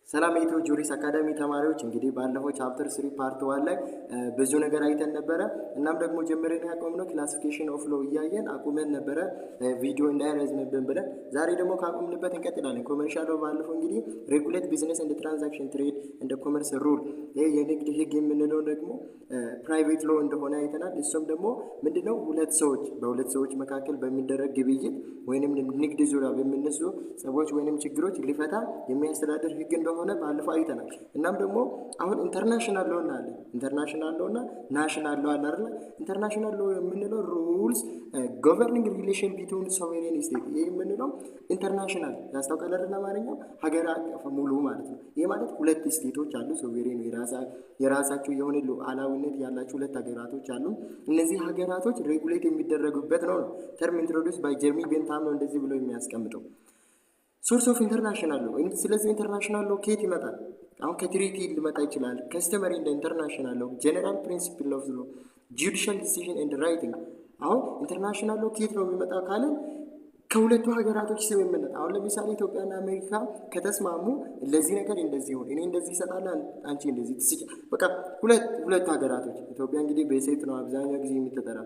ሰላም የኢትዮ ጁሪስ አካዳሚ ተማሪዎች፣ እንግዲህ ባለፈው chapter 3 part 1 ላይ ብዙ ነገር አይተን ነበረ። እናም ደግሞ ጀምረን ያቆምነው classification of law እያየን አቁመን ነበረ ቪዲዮ እንዳይረዝምብን ብለን። ዛሬ ደግሞ ካቆምንበት እንቀጥላለን። Commercial law ባለፈው እንግዲህ regulate business and transaction, trade and commerce rule፣ ይህ የንግድ ህግ የምንለው ደግሞ private law እንደሆነ አይተናል። እሱም ደግሞ ምንድነው? ሁለት ሰዎች በሁለት ሰዎች መካከል በሚደረግ ግብይት ወይንም ንግድ ዙሪያ በሚነሱ ጸቦች ወይንም ችግሮች ሊፈታ የሚያስተዳድር ህግ እንደሆነ ባለፈው አይተናል። እናም ደግሞ አሁን international law እናያለን። International law እና national law አለ አይደለ? International law የምንለው rules governing relation between sovereign state። ይህ የምንለው international ያስታውቃል አይደል? አማርኛው ሀገር አቀፍ ሙሉ ማለት ነው። ይህ ማለት ሁለት state ኦች አሉ። Sovereign የራሳቸው የሆነ ሉዓላዊነት ያላቸው ሁለት ሀገራቶች አሉ። እነዚህ ሀገራቶች regulate የሚደረጉበት ነው። Term introduced by Jeremy Bentham ነው እንደዚህ ብሎ የሚያስቀምጠው። Source of international law። ስለዚህ international law ከየት ይመጣል? አሁን ከ treaty ሊመጣ ይችላል። Customary and international law፣ general principle of law፣ judicial decision and writing። አሁን international law ከየት ነው የሚመጣው ካለን ከሁለቱ ሀገራቶች ስምምነት። አሁን ለምሳሌ ኢትዮጵያና አሜሪካ ከተስማሙ ለዚህ ነገር እንደዚህ ይሁን፣ እኔ እንደዚህ እሰጣለሁ፣ አንቺ እንደዚህ ትስጫ። በቃ ሁለት ሀገራቶች፣ ኢትዮጵያ እንግዲህ በሴት ነው አብዛኛው ጊዜ የምትጠራ፣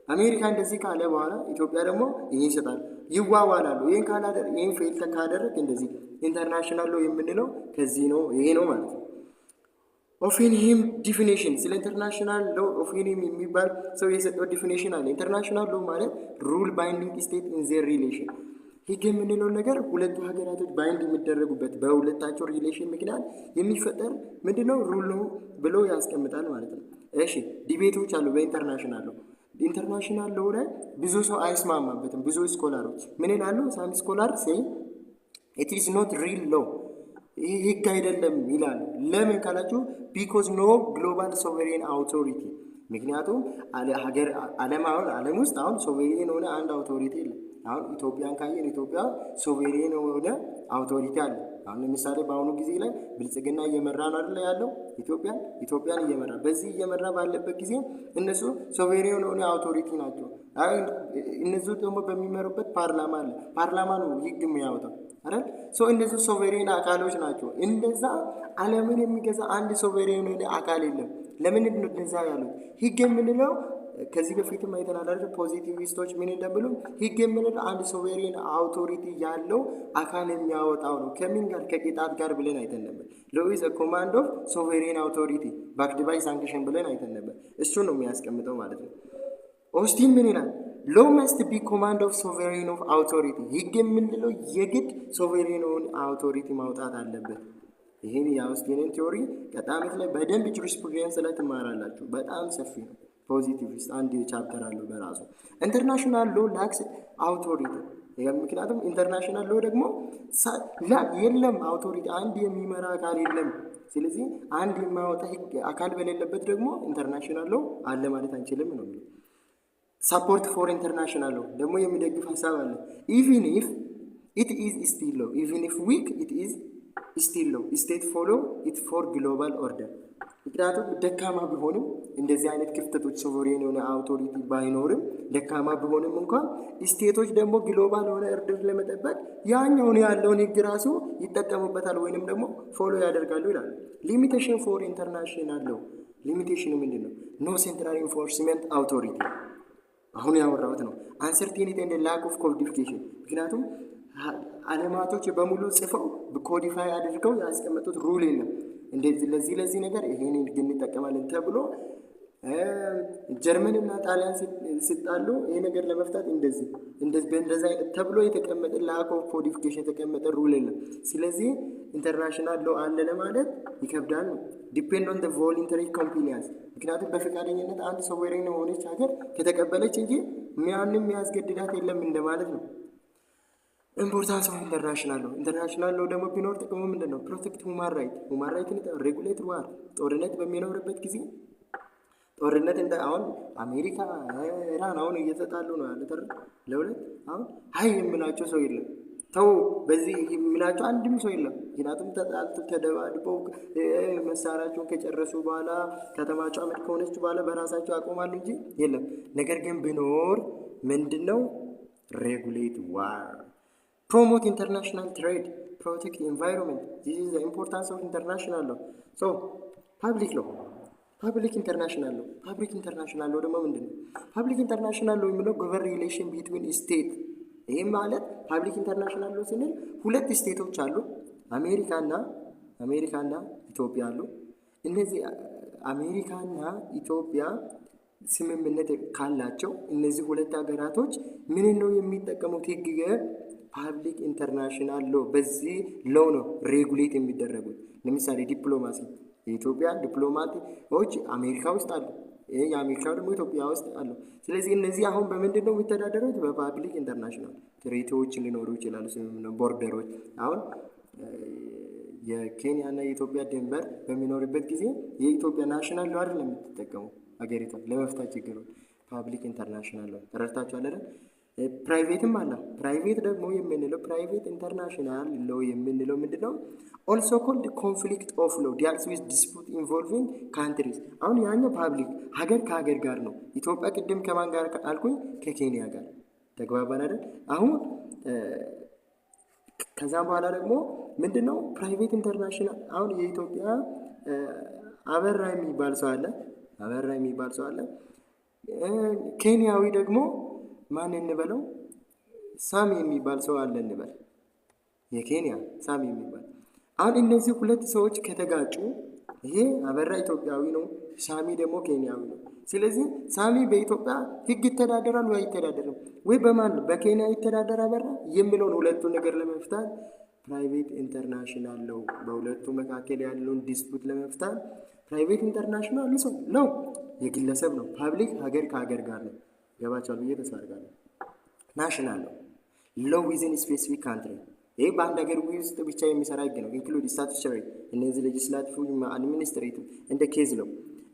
አሜሪካ እንደዚህ ካለ በኋላ ኢትዮጵያ ደግሞ ይህን ይሰጣል፣ ይዋዋላሉ። ይህን ካላደር ይህን fail ካደረግ እንደዚህ international law የምንለው ከዚህ ነው፣ ይሄ ነው ማለት ነው። Oppenheim definition፣ ስለ international law Oppenheim የሚባል ሰው የሰጠው definition አለ። International law ማለት rule binding state in their relation፣ ህግ የምንለው ነገር ሁለቱ ሀገራቶች bind የሚደረጉበት በሁለታቸው relation ምክንያት የሚፈጠር ምንድነው rule ነው ብሎ ያስቀምጣል ማለት ነው። እሺ፣ debate ኦች አሉ በ international law። International law ላይ ብዙ ሰው አይስማማበትም። ብዙ scholar ኦች ምን ይላሉ? Some scholar say it is not real law፣ ይህ ህግ አይደለም ይላሉ። ለምን ካላችሁ because no global sovereign authority፣ ምክንያቱም ሀገር ዓለም አሁን ዓለም ውስጥ አሁን sovereign የሆነ አንድ authority የለም። አሁን ኢትዮጵያን ካየን ኢትዮጵያ sovereign የሆነ authority አለ። አሁን ለምሳሌ በአሁኑ ጊዜ ላይ ብልጽግና እየመራ ነው አይደለ ያለው ኢትዮጵያን እየመራ፣ በዚህ እየመራ ባለበት ጊዜ እነሱ sovereign የሆነ authority ናቸው። እነሱ ደግሞ በሚመሩበት ፓርላማ አለ። ፓርላማ ነው ህግ የሚያወጣው አይደል? So እነዚህ sovereign አካሎች ናቸው። እንደዛ ዓለምን የሚገዛ አንድ sovereign የሆነ አካል የለም። ለምንድን ነው እንደዛ ያሉት? ህግ የምንለው ከዚህ በፊትም አይተናል አይደል? Positivist ኦች ምን እንደሚሉ ህግ የምንለው አንድ sovereign authority ያለው አካል የሚያወጣው ነው። ከምን ጋር? ከቅጣት ጋር ብለን አይተን ነበር። Law is command of sovereign authority backed by sanction ብለን አይተን ነበር። እሱ ነው የሚያስቀምጠው ማለት ነው። ኦስቲን ምን ይላል? Law must be command of sovereign of authority፣ ህግ የምንለው የግድ sovereign authority ማውጣት አለበት። ይህን የአውስቲንን theory ቀጣይ ዓመት ላይ በደንብ jurisprudence ላይ ትማራላችሁ። በጣም ሰፊ ነው። Positivist አንድ chapter አለው በራሱ። International law lacks authority፣ ምክንያቱም international law ደግሞ የለም authority፣ አንድ የሚመራ አካል የለም። ስለዚህ አንድ የማያወጣ ህግ አካል በሌለበት ደግሞ international law አለ ማለት አንችልም ነው የሚለው። Support for international law ደግሞ የሚደግፍ ሀሳብ አለ። Even if it is still law, even if weak, it is still law, state follow it for global order። ምክንያቱም ደካማ ቢሆንም እንደዚህ አይነት ክፍተቶች sovereign የሆነ authority ባይኖርም፣ ደካማ ቢሆንም እንኳን state ኦች ደግሞ global የሆነ order ለመጠበቅ ያኛውን ያለውን ህግ ራሱ ይጠቀሙበታል ወይንም ደግሞ follow ያደርጋሉ ይላሉ። Limitation for international law፣ limitation ኑ ምንድን ነው? No central enforcement authority አሁን ያወራሁት ነው። Uncertainty and lack of codification፣ ምክንያቱም አለማቶች በሙሉ ጽፈው codify አድርገው ያስቀመጡት rule የለም። እንደዚህ ለዚህ ለዚህ ነገር ይሄን ህግ እንጠቀማለን ተብሎ ጀርመን እና ጣሊያን ሲጣሉ ይሄ ነገር ለመፍታት እንደዚህ እንደዚህ በእንደዚህ አይነት ተብሎ የተቀመጠ lack of codification የተቀመጠ rule የለም። ስለዚህ international law አለ ለማለት ይከብዳል ነው። Depend on voluntary compliance፣ ምክንያቱም በፈቃደኝነት አንድ sovereign የሆነች ሀገር ከተቀበለች እንጂ ማንም የሚያስገድዳት የለም እንደማለት ነው። Importance of international law፣ international law ደግሞ ቢኖር ጥቅሙ ምንድን ነው? Protect human right፣ human right ን፣ regulate war፣ ጦርነት በሚኖርበት ጊዜ ጦርነት እንደ አሁን አሜሪካ ኢራን አሁን እየተጣሉ ነው ያሉት አይደል? ለሁለት አሁን ሀይ የሚላቸው ሰው የለም። ተው በዚህ የሚላቸው አንድም ሰው የለም። ምክንያቱም ተጣልተው ተደባድበው መሳሪያቸውን ከጨረሱ በኋላ ከተማቸው አመድ ከሆነች በኋላ በራሳቸው ያቆማሉ እንጂ የለም። ነገር ግን ቢኖር ምንድን ነው? Regulate war፣ Promote international trade, protect environment. This is the importance of international law. So public law, public international law. Public international law ደግሞ ምንድን ነው? Public international law የሚለው govern relation between state። ይህም ማለት public international law ስንል ሁለት state ኦች አሉ። አሜሪካና ኢትዮጵያ አሉ። እነዚህ አሜሪካና ኢትዮጵያ ስምምነት ካላቸው እነዚህ ሁለት ሀገራቶች ምን ነው የሚጠቀሙት ህግ? Public international law። በዚህ law ነው regulate የሚደረጉት። ለምሳሌ ዲፕሎማሲ፣ የኢትዮጵያ ዲፕሎማቶች አሜሪካ ውስጥ አሉ። ይሄ የአሜሪካ ደግሞ ኢትዮጵያ ውስጥ አሉ። ስለዚህ እነዚህ አሁን በምንድን ነው የሚተዳደሩት? በ public international treaty ዎች ሊኖሩ ይችላሉ። ስምምነት border ኦች፣ አሁን የኬንያ እና የኢትዮጵያ ድንበር በሚኖርበት ጊዜ የኢትዮጵያ national law አይደለም የምትጠቀመው ሀገሪቷ ለመፍታት ችግሩን፣ public international law። ተረድታችኋል አይደል? Private ም አለ። Private ደግሞ የምንለው፣ private international law የምንለው ምንድን ነው? Also called conflict of law, deals with dispute involving countries። አሁን ያኛው public ሀገር ከሀገር ጋር ነው። ኢትዮጵያ ቅድም ከማን ጋር አልኩኝ? ከኬንያ ጋር። ተግባባን አይደል? አሁን ከዛም በኋላ ደግሞ ምንድን ነው private international? አሁን የኢትዮጵያ አበራ የሚባል ሰው አለ። አበራ የሚባል ሰው አለ። ኬንያዊ ደግሞ ማን እንበለው? ሳሚ የሚባል ሰው አለ እንበል። የኬንያ ሳሚ የሚባል። አሁን እነዚህ ሁለት ሰዎች ከተጋጩ ይሄ አበራ ኢትዮጵያዊ ነው፣ ሳሚ ደግሞ ኬንያዊ ነው። ስለዚህ ሳሚ በኢትዮጵያ ሕግ ይተዳደራል ወይ አይተዳደርም? ወይ በማን፣ በኬንያ ይተዳደር አበራ የሚለውን ሁለቱን ነገር ለመፍታት private international law፣ በሁለቱ መካከል ያለውን dispute ለመፍታት private international law የግለሰብ ነው። Public ሀገር ከሀገር ጋር ነው። ገባቸዋል ብዬ ተስፋ አድርጋለሁ። National ነው፣ law within specific country። ይህ በአንድ ሀገር ውስጥ ብቻ የሚሰራ ህግ ነው። Include statutory፣ እነዚህ legislative፣ administrative እንደ case law።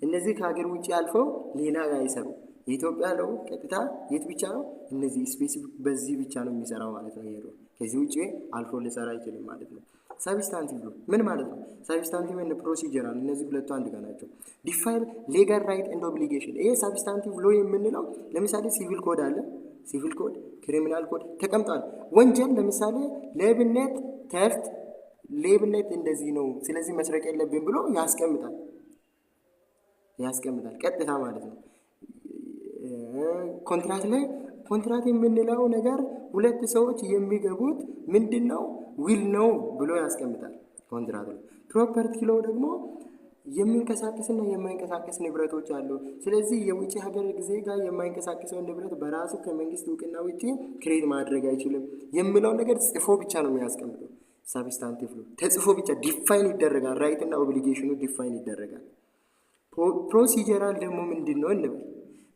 እነዚህ ከሀገር ውጭ አልፈው ሌላ አይሰሩ። የኢትዮጵያ law ቀጥታ የት ብቻ ነው? እነዚህ specific በዚህ ብቻ ነው የሚሰራው ማለት ነው። ይሄ ከዚህ ውጭ አልፎ ሊሰራ አይችልም ማለት ነው። Substantive law ምን ማለት ነው? Substantive and procedural፣ እነዚህ ሁለቱ አንድ ጋር ናቸው። Define legal right and obligation። ይሄ substantive law የምንለው ለምሳሌ civil code አለ። Civil code፣ criminal code ተቀምጧል። ወንጀል ለምሳሌ ሌብነት፣ theft፣ ሌብነት እንደዚህ ነው፣ ስለዚህ መስረቅ የለብን ብሎ ያስቀምጣል ቀጥታ ማለት ነው። ኮንትራት ላይ ኮንትራት የምንለው ነገር ሁለት ሰዎች የሚገቡት ምንድን ነው? ውል ነው ብሎ ያስቀምጣል። ኮንትራት ነው። Property law ደግሞ የሚንቀሳቀስና የማይንቀሳቀስ ንብረቶች አሉ። ስለዚህ የውጭ ሀገር ዜጋ የማይንቀሳቀሰውን ንብረት በራሱ ከመንግስት እውቅና ውጭ create ማድረግ አይችልም የሚለውን ነገር ጽፎ ብቻ ነው የሚያስቀምጠው። Substantive law ተጽፎ ብቻ define ይደረጋል። Right እና obligation ኑ define ይደረጋል። Procedural ደግሞ ምንድን ነው እንበል።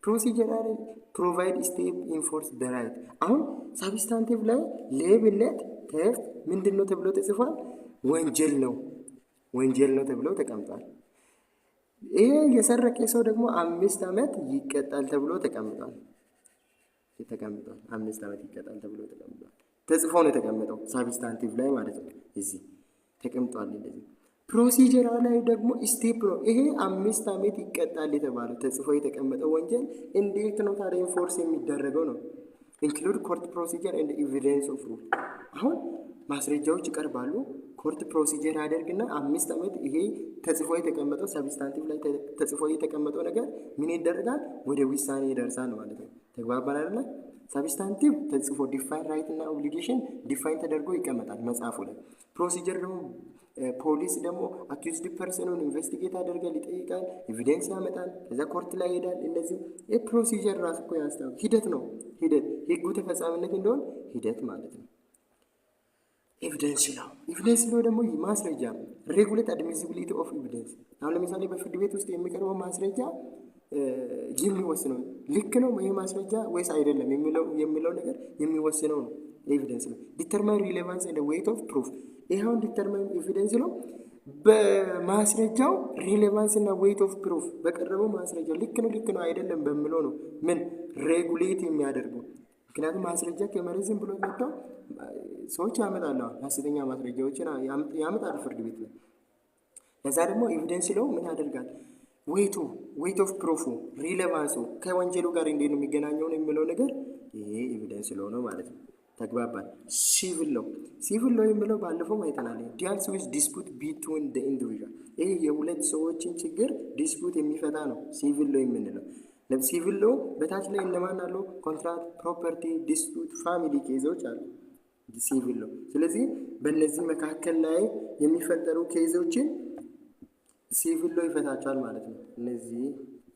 Procedural provide step enforce the right። አሁን substantive ላይ ሌብነት፣ theft ምንድን ነው ተብሎ ተጽፏል? ወንጀል ነው፣ ወንጀል ነው ተብሎ ተቀምጧል። ይሄ የሰረቀ ሰው ደግሞ 5 ዓመት ይቀጣል ተብሎ ተቀምጧል። 5 ዓመት ይቀጣል ተብሎ ተቀምጧል። ተጽፎ ነው የተቀመጠው substantive ላይ ማለት ነው። እዚህ ተቀምጧል እንደዚህ። Procedural ላይ ደግሞ step ነው። ይሄ 5 ዓመት ይቀጣል የተባለው ተጽፎ የተቀመጠው ወንጀል እንዴት ነው ታዲያ enforce የሚደረገው ነው። Include court procedure and evidence of rule። አሁን ማስረጃዎች ይቀርባሉ። Court procedure ያደርግና 5 ዓመት ይሄ ተጽፎ የተቀመጠው፣ substantive ላይ ተጽፎ የተቀመጠው ነገር ምን ይደረጋል? ወደ ውሳኔ ይደርሳል ማለት ነው። ተግባባን አይደለ? Substantive ተጽፎ define right እና obligation define ተደርጎ ይቀመጣል መጽሐፉ ላይ። Procedure ደግሞ ፖሊስ ደግሞ accused person ኑን investigate ያደርጋል፣ ይጠይቃል፣ evidence ያመጣል፣ ከዛ court ላይ ይሄዳል። እነዚህ procedure ራሱ እኮ ያስታው ሂደት ነው። ሂደት ህጉ ተፈጻሚነት እንደሆን ሂደት ማለት ነው። Evidence law፣ evidence law ደግሞ ማስረጃ፣ regulate admissibility of evidence። አሁን ለምሳሌ በፍርድ ቤት ውስጥ የሚቀርበው ማስረጃ የሚወስነው ልክ ነው ይህ ማስረጃ ወይስ አይደለም የሚለው ነገር የሚወስነው ነው evidence law። Determine relevance and weight of proof። ይኸውን determine evidence law በማስረጃው relevance እና weight of proof፣ በቀረበው ማስረጃ ልክ ነው አይደለም በሚለው ነው ምን regulate የሚያደርገው። ምክንያቱም ማስረጃ ከመሬት ዝም ብሎ መጥተው ሰዎች ያመጣሉ፣ ሐሰተኛ ማስረጃዎችን ያመጣሉ ፍርድ ቤት ላይ። ለዛ ደግሞ evidence law ምን ያደርጋል? Weight of proof ኡ፣ relevance ኡ ከወንጀሉ ጋር እንዴት ነው የሚገናኘውን የሚለው ነገር ይሄ evidence law ነው ማለት ነው። ተግባባን። Civil law፣ civil law የሚለው ባለፈው አይተናል። Deals with dispute between the individual። ይህ የሁለት ሰዎችን ችግር dispute የሚፈታ ነው civil law የምንለው። Civil law በታች ላይ እነማን አሉ? Contract፣ property፣ dispute፣ family case ኦች አሉ civil law። ስለዚህ በእነዚህ መካከል ላይ የሚፈጠሩ case ኦችን civil law ይፈታቸዋል ማለት ነው። እነዚህ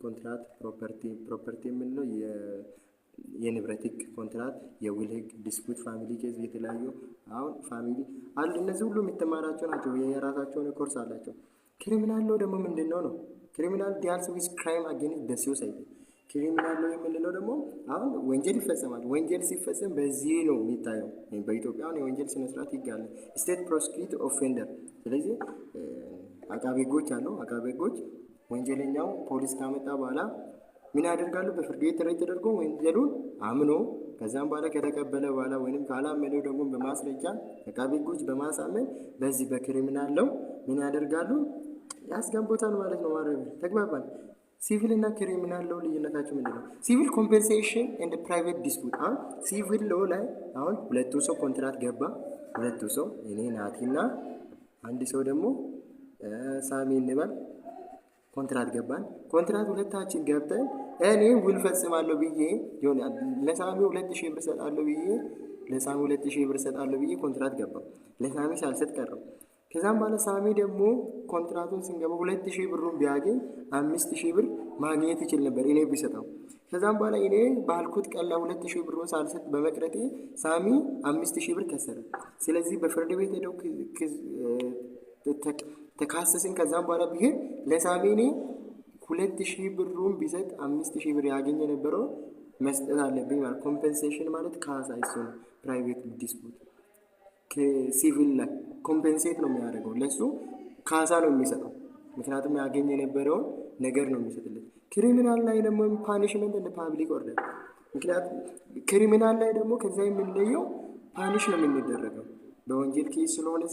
contract፣ property፣ property የምንለው የንብረት ህግ፣ contract፣ የውል ህግ፣ dispute፣ family case የተለያዩ አሁን family አሉ። እነዚህ ሁሉ የምትማራቸው ናቸው። የራሳቸውን ኮርስ አላቸው። Criminal law ደግሞ ምንድን ነው ነው? Criminal deals with crime against the society። Criminal law የምንለው ደግሞ አሁን ወንጀል ይፈጸማል። ወንጀል ሲፈጸም በዚህ ነው የሚታየው። በኢትዮጵያ አሁን የወንጀል ስነስርዓት ህግ አለ። State prosecute offender። ስለዚህ አቃቤ ህጎች አሉ። አቃቤ ህጎች ወንጀለኛው ፖሊስ ካመጣ በኋላ ምን ያደርጋሉ? በፍርድ ቤት ጥሪ ተደርጎ ወንጀሉን አምኖ ከዛም በኋላ ከተቀበለ በኋላ ወይንም ካላመነው ደግሞ በማስረጃ አቃቤ ህጎች በማሳመን በዚህ በ criminal law ምን ያደርጋሉ? ያስገቡታል ማለት ነው። ማረሚያ። ተግባባን። ሲቪል እና criminal law ልዩነታቸው ምንድን ነው? Civil compensation and private dispute። አሁን civil law ላይ አሁን ሁለቱ ሰው ኮንትራት ገባ። ሁለቱ ሰው እኔ ናቲና አንድ ሰው ደግሞ ሳሚ እንበል ኮንትራት ገባን። ኮንትራት ሁለታችን ገብተን እኔ ውል ፈጽማለሁ ብዬ የሆነ ለሳሚ 2,000 ብር እሰጣለሁ ብዬ፣ ለሳሚ 2,000 ብር እሰጣለሁ ብዬ ኮንትራት ገባው። ለሳሚ ሳልሰጥ ቀረው። ከዛም በኋላ ሳሚ ደግሞ ኮንትራቱን ስንገባ 2,000 ብሩን ቢያገኝ 5,000 ብር ማግኘት ይችል ነበር እኔ ቢሰጠው። ከዛም በኋላ እኔ ባልኩት ቀን ላይ 2,000 ብሩን ሳልሰጥ በመቅረቴ ሳሚ 5,000 ብር ከሰረ። ስለዚህ በፍርድ ቤት ሄደው ተካሰስን። ከዛም በኋላ ብሄድ ለሳሚ እኔ 2,000 ብሩን ቢሰጥ 5,000 ብር ያገኝ የነበረው መስጠት አለብኝ ማለት compensation ማለት ካሳ እሱ ነው። Private dispute civil ላይ compensate ነው የሚያደርገው፣ ለሱ ካሳ ነው የሚሰጠው። ምክንያቱም ያገኝ የነበረውን ነገር ነው የሚሰጥለት። Criminal ላይ ደግሞ punishment and public order። ምክንያቱም criminal ላይ ደግሞ ከዛ የምንለየው punish ነው የምንደረገው። በወንጀል case ስለሆነ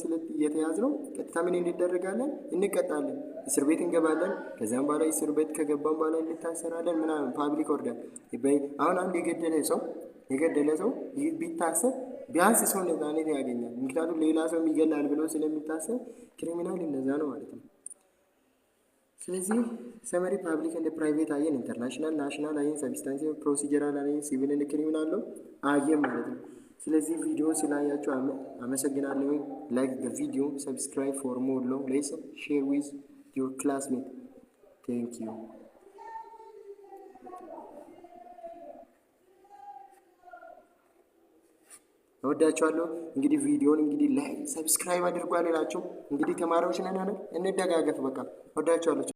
የተያዝ ነው ቀጥታ ምን እንደረጋለን? እንቀጣለን፣ እስር ቤት እንገባለን። ከዚያም በኋላ እስር ቤት ከገባን በኋላ እንታሰራለን ምናምን public order። አሁን አንድ የገደለ ሰው ቢታሰር ቢያንስ ሰው ነፃነት ያገኛል። ምክንያቱም ሌላ ሰው ይገላል ብሎ ስለሚታሰብ criminal እንደዛ ነው ማለት ነው። ስለዚህ summary public and private አየን፣ international national አየን፣ substantive procedural አየን፣ civil and criminal law አየን ማለት ነው። ስለዚህ ቪዲዮ ስላያችሁ አመሰግናለሁ። Like the video፣ subscribe for more law lesson፣ share with your classmate። Thank you። እወዳችኋለሁ። እንግዲህ ቪዲዮን እንግዲህ like subscribe አድርጉ አልላችሁም። እንግዲህ ተማሪዎች ነን አይደል? እንደጋገፍ። በቃ እወዳችኋለሁ።